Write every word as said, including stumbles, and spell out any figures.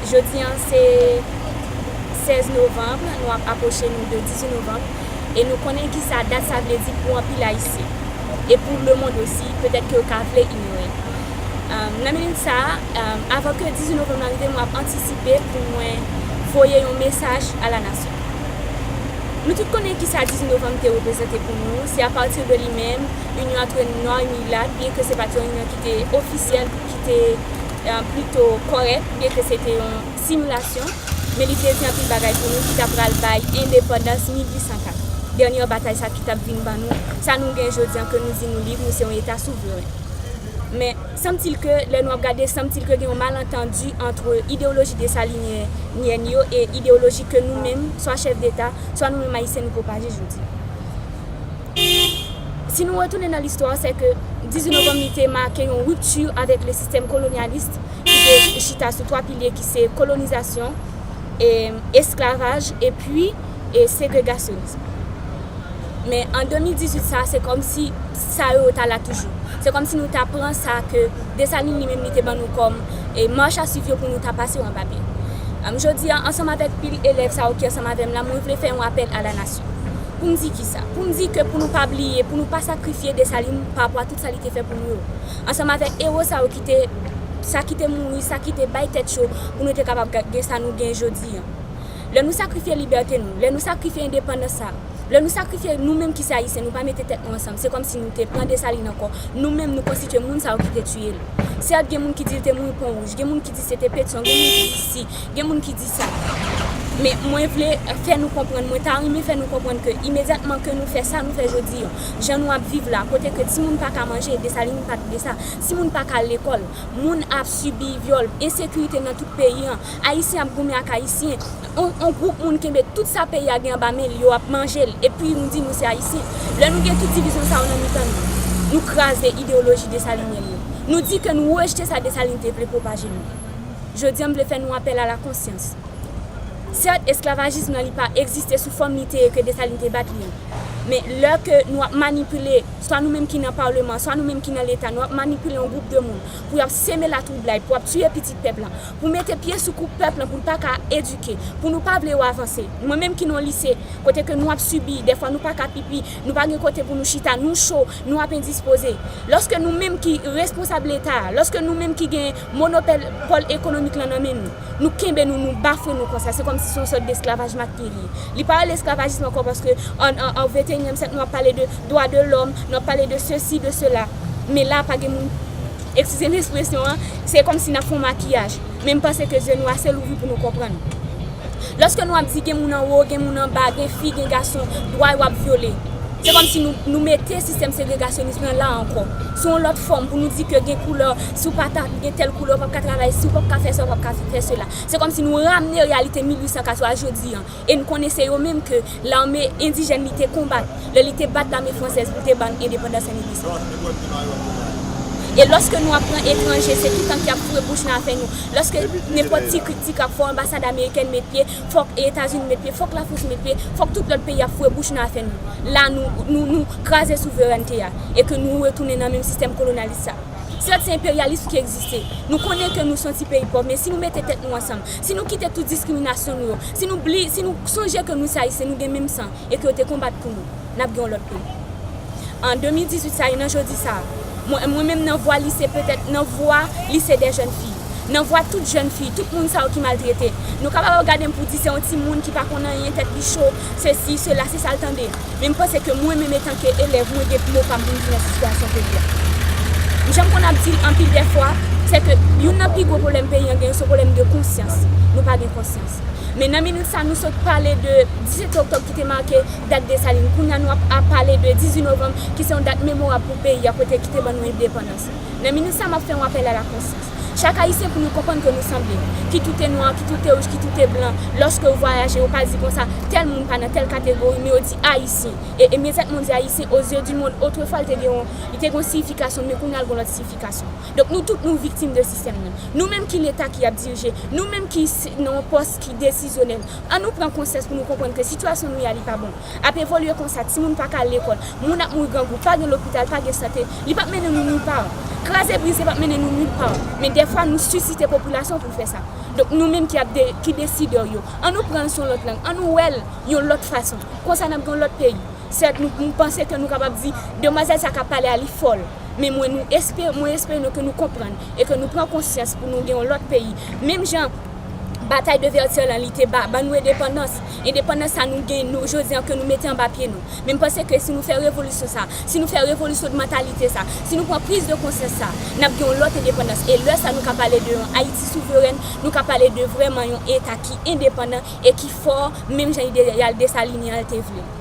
Jodi a se sèz novanm, nou ap apwoche nou de dizuit novanm, e nou konnen kisa dat sa vle di pou anpil Ayisyen, e pou lemonn osi, petèt ke yo ka vle inyore. Nan minit sa a, avan ke dizuit novanm nan rive, mwen ap antisipe pou mwen voye yon mesaj a la nasyon. Nou tout konnen kisa dizuit novanm te reprezante pou nou. Se apati de li menm, inyon ant nwa e milat, byen ke se pa t yon inyon ki te ofisyèl, ki te plito kòrèk, byen ke se te yon similasyon, men li te di anpil bagay pou nou ki ta pral bay endepandans mil uit san kat. Dènye batay sa ki t ap vin ban nou, sa nou gen jodi a ke nou di nou lib, nou se yon eta souvren. Men, sanmtil ke, lè nou ap gade, sanmtil ke gen yon malantandi ant ideyoloji desalinyèn yo e ideyoloji ke nou menm, swa chèf deta, swa nou menm Ayisyen, nou pwopaje jodi. Si nou retounen nan listwa, se ke dizuit novanm li te make yon ripti avèk le sistèm kolonyalis ki te chita sou twa pilye ki se kolonizasyon, esklavaj epi segregasyonis. Men an de mil dizuit sa, se kòmsi sa yo ta la toujou. Se kòmsi nou ta pran sa ke Desalin li menm li te ban nou kòm mach a swiv yo pou nou ta pase yo anba pye. Jodi a, ansanm avèk pil elèv sa yo ki ansanm avè m la, mwen vle fè yon apèl a la nasyon. Pou m di kisa? Pou m di ke pou nou pa bliye, pou nou pa sakrifye Desalin pa rapò a tout sa li te fè pou nou yo. Ansanm avèk ewo sa yo ki te, sa ki te mouri, sa ki te bay tèt cho pou nou te kapab gen sa nou gen jodi a. Lè nou sakrifye libète nou, lè nou sakrifye endepandans sa, lè nou sakrifye nou menm ki se Ayisyen, nou pa mete tèt nou ansanm, se kòmsi nou te pran Desalin ankò. Nou menm, nou konstitye moun sa yo ki te tiye l. Sèt, gen moun ki di l te mouri Pon Wouj, gen moun ki di se te Petyon, gen moun ki di si, gen moun ki di sa. Men mwen vle fè nou konprann, mwen ta renmen fè nou konprann ke imedyatman ke nou fè sa nou fè jodi a, jan nou ap viv la, kote ke timoun pa ka manje, Desalin pa t vle sa, timoun pa ka al lekòl, moun ap sibi vyòl, ensekirite nan tout peyi a, Ayisyen ap goumen ak Ayisyen, yon gwoup moun kenbe tout sa peyi a gen anba men l, yo ap manje l, epi nou di nou se Ayisyen. Lè nou gen tout divizyon sa yo nan mitan nou, nou kraze ideyoloji desalinyèn yo. Nou di ke nou rejte sa Desalin te vle pwopaje nou. Jodi a, m vle fè nou apèl a la konsyans. Sèt, esklavajism nan li pa egziste sou fòm li te ye ke Desalin te bat li an. Men lè ke nou ap manipile, swa nou menm ki nan palman, swa nou menm ki nan Leta, nou ap manipile yon gwoup de moun pou y ap seme latwoublay, pou y ap tiye pitit pèp lan, pou mete pye sou kou pèp lan pou l pa ka edike, pou nou pa vle yo avanse. Mwen menm ki nan yon lise, kote ke nou ap sibi, dèfwa nou pa ka pipi, nou pa gen kote pou nou chita, nou cho, nou ap endispoze. Lòske nou menm ki responsab Leta a, lòske nou menm ki gen monopòl ekonomik lan nan men nou, nou kenbe nou, nou bafwe nou konsa, se kòmsi se yon sòt desklavaj mak li ye. Li pa rele esklavajism ankò paske an, an, an venteyinyèm syèk nou ap pale de dwa de lòm, nou ap pale de sesi, de sela. Men la pa gen moun, eskize m ekspresyon an, se kòmsi n ap fè yon makiyaj. Men m panse ke zye nou ase louvri pou nou konprann. Lòske nou ap di gen moun anwo, gen moun anba, gen fi, gen gason, dwa yo ap vyole. Se kòmsi nou, nou mete sistèm segregasyonis lan la ankò. Sou yon lòt fòm pou nou di ke gen koulè, si w pa ta gen tèl koulè, w p ap ka travay, si w p ap ka fè sa, w p ap ka fè sela. Se kòmsi nou ramne reyalite mil uit san kat yo a jodi a. E n konnen se yo menm ke lame endijèn li te konbat lè li te bat lame fransèz pou te ban n endepandans an mil uit san. E lòske nou ap pran etranje, se toutan ki ap foure bouch nan afè nou. Lòske nenpòt ti kritik ap fè, anbasad amerikèn met pye, fòk Etazini met pye, fòk Lafrans met pye, fòk tout lòt peyi ap foure bouch nan afè nou. La nou, nou, nou kraze souverènte a e ke nou retounen nan menm sistèm kolonyalis sa. Sèt, se enperyalis ki egziste. Nou konnen ke nou se yon ti peyi pòv, men si nou mete tèt nou ansanm, si nou kite tout diskriminasyon nou yo, si nou bli, si nou sonje ke nou se Ayisyen, nou gen menm san e ke yo te konbat pou nou, n ap gen yon lòt peyi. An de mil dizuit sa e nan jodi sa, mwen, mwen menm nan vwa lise, petèt nan vwa lise dè jèn fi, nan vwa tout jèn fi, tout moun sa yo ki maltrete, nou kapab ap gade m pou di se yon timoun ki pa konn anyen, tèt li cho, sesi, sela, se sa l tande. Men m panse ke mwen menm etanke elèv, mwen gen mo pa m pou m di nan sitiyasyon peyi a. M janm konn ap di l anpil dè fwa, se ke youn nan pi gwo pwoblèm peyi an genyen, se yon pwoblèm de konsyans. Nou pa gen konsyans. Men nan minit sa, nou sot pale de disèt oktòb ki te make dat Desalin. Kounye a, nou ap, ap pale de dizuit novanm, ki se yon dat memorab pou peyi a, kote ki te ban nou endepandans. Nan minit sa, m ap fè yon apèl a la konsyans. Chak Ayisyen pou nou konprann ke nou sanble. Kit ou te nwa, kit ou te wouj, kit ou te blan, lòske ou vwayaje, ou pa di konsa, tèl moun pa nan tèl kategori, men yo di Ayisyen. E imedyatman w di Ayisyen, aux yeux du monde, otrefwa, li te gen yon, li te gen yon siyifikasyon, men kounye a, l gen yon lòt siyifikasyon. Donk, nou tout, nou viktim de sistèm nan. Nou menm ki Leta ki ap dirije, nou menm ki nan yon pòs ki desizyonèl, ann nou pran konsyans pou nou konprann ke sitiyasyon nou ye a, li pa bon. Ap evolye konsa, timoun pa ka al lekòl, moun ap mouri grangou, pa gen lopital, pa gen sante, li p ap mennen nou nilpa. Kraze brize p ap mennen nou nilpa. Men dè Fwa nou sisite popilasyon pou l fè sa. Donk nou menm ki ap de, ki desidè yo, an nou pran l sou yon lòt lang, an nou wè l yon lòt fason. Konsa n ap gen yon lòt peyi. Sèt, nou, nou panse ke nou kapab di demwazèl sa k ap pale a li fòl. Men mwen, nou espere, mwen espere nou ke nou konprann e ke nou pran konsyans pou nou gen yon lòt peyi. Menm jan batay de Vètyè lan li te ba, ban nou endepandans. Endepandans sa nou gen nou jodi an ke nou mete anba pye nou. Men m panse ke si nou fè revolisyon sa, si nou fè revolisyon de mantalite sa, si nou pran priz de konsyans sa, n ap gen yon lòt endepandans. E lè sa nou ka pale de yon Ayiti souverèn, nou ka pale de vrèman yon eta ki endepandan e ki fò, menm jan ideyal Desalin an te vle.